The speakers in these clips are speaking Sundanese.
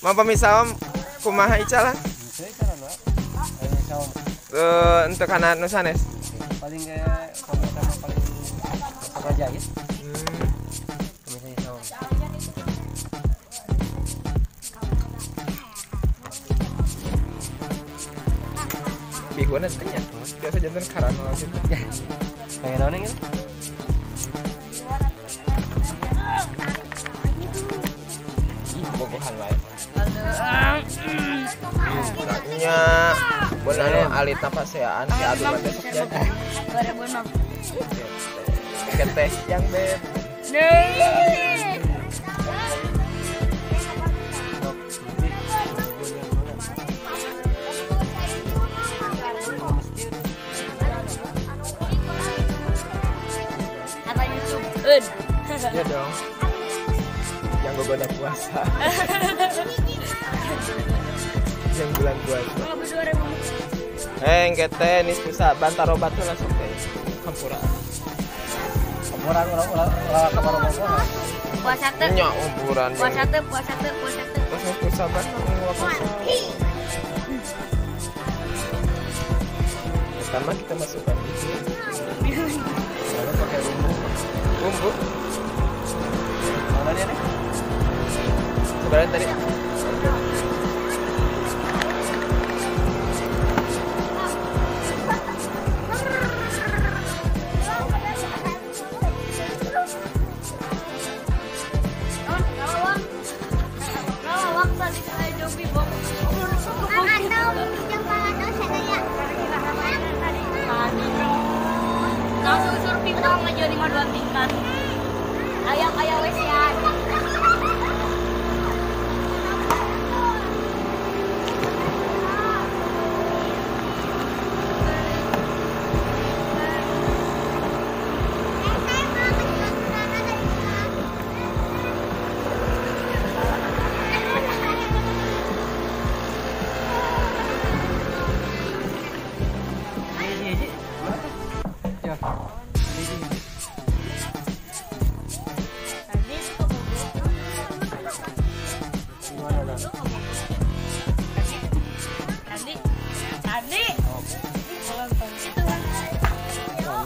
Mau pemirsa om kumaha icalan? Untuk kana nu sanes. Paling kayak pemirsa paling raja ya. Pemirsa om. Bihun teh nya. Biasa janten karano gitu. Kayak naon gitu? Ih, bogohan wae. Nya bener alit pasean si adu mah teh sok jadi. 2006. Keteh yang beb. Apa YouTube? Ya dong. Yang gogoda puasa. Yang bulan puasa. Engke teh nisfu Saban tarobat tuh langsung teh. Hampura. Hampura ulah kabar bogohan. Puasa teh. Nya hampuran. Puasa teh, puasa teh, puasa teh. Terus nisfu Saban puasa. Pertama kita masukkan itu. Lalu pakai bumbu. Bumbu. Mana dia nih? Sebenarnya tadi. Langsung surfing dong aja 52 tingkat. Ayam ayam wes ya.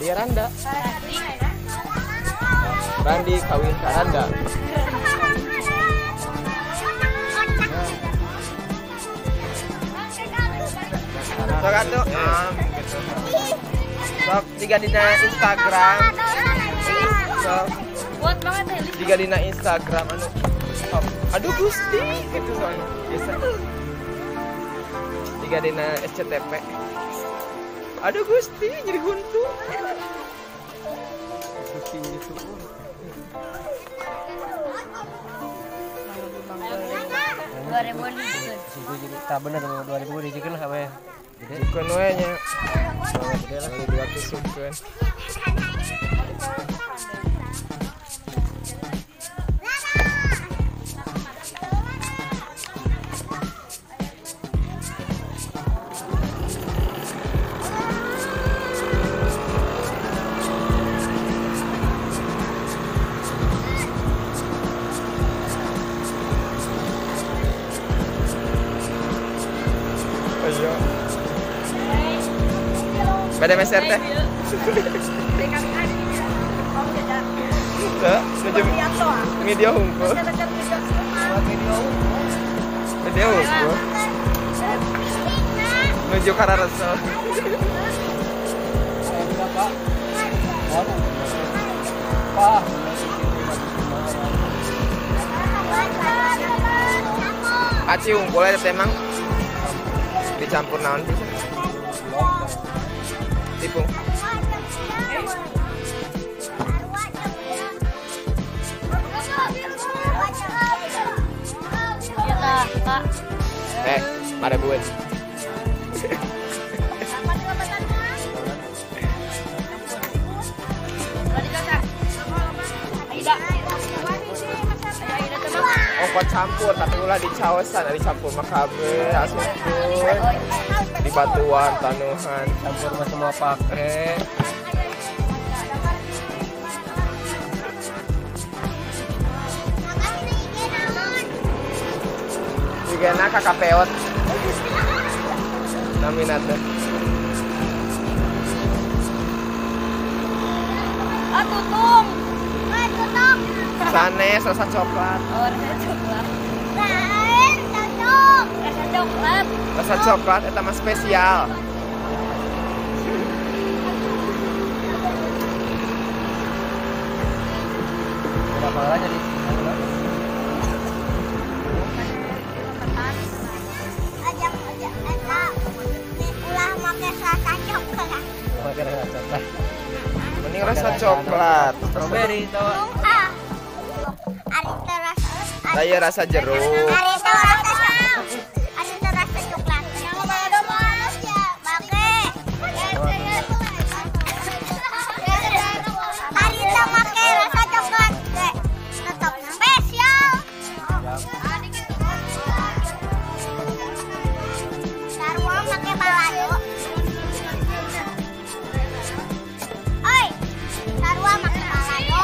Randi Randa. Randi kawin ka Randa. Sok atuh. Sok tiga dina Instagram. Sok. Kuat banget ya. Tiga dina Instagram anu. Sok. Aduh Gusti gitu soalnya. Biasa. Tiga dina SCTP. Aduh Gusti jadi huntu. Gusti jadi suur. 2000 jadi tak bener 2000 dijikeun lah kabeh. Jikeun we nya. Kali dua tusukeun. Pada meser teh. Tuh, video hungkul. Video hungkul. Menuju ke arah resel. Aci hungkul aja emang dicampur naon bisa. Tipung. Mare buat. Ongkot campur tapi ulah dicaosan, dicampur makabe, asupkeun. Di batuan, tanuhan, campur mah semua pake. Jigana kakak peot. Namina teh. Ah, tutung. Ah, tutung. Sanes rasa coklat. Oh, rasa coklat. Lain tutung. Rasa coklat. Rasa coklat eta mah spesial. Berapa lah jadi? Ajang eta ulah make rasa coklat. Make rasa coklat. Mending rasa coklat. Strawberry tau. Saya rasa jeruk. Ari teu rasa coklat. Ari teu rasa coklat. Yang balado mah ya, make. Ari teu make rasa coklat. Tetap spesial. Sarua make balado. Oi, sarua make balado.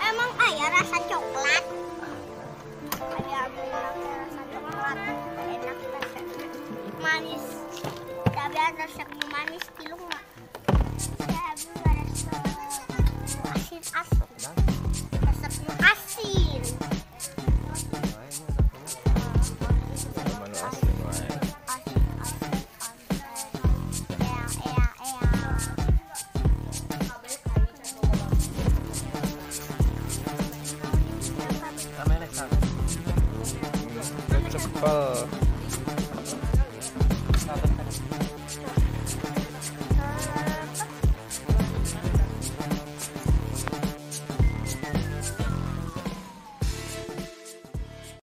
Emang ayah rasa coklat. Ayah rasa coklat enak rasanya manis. Tapi rasa manis di rumah. Tapi rasa asin asin. Rasa asin. Cepel.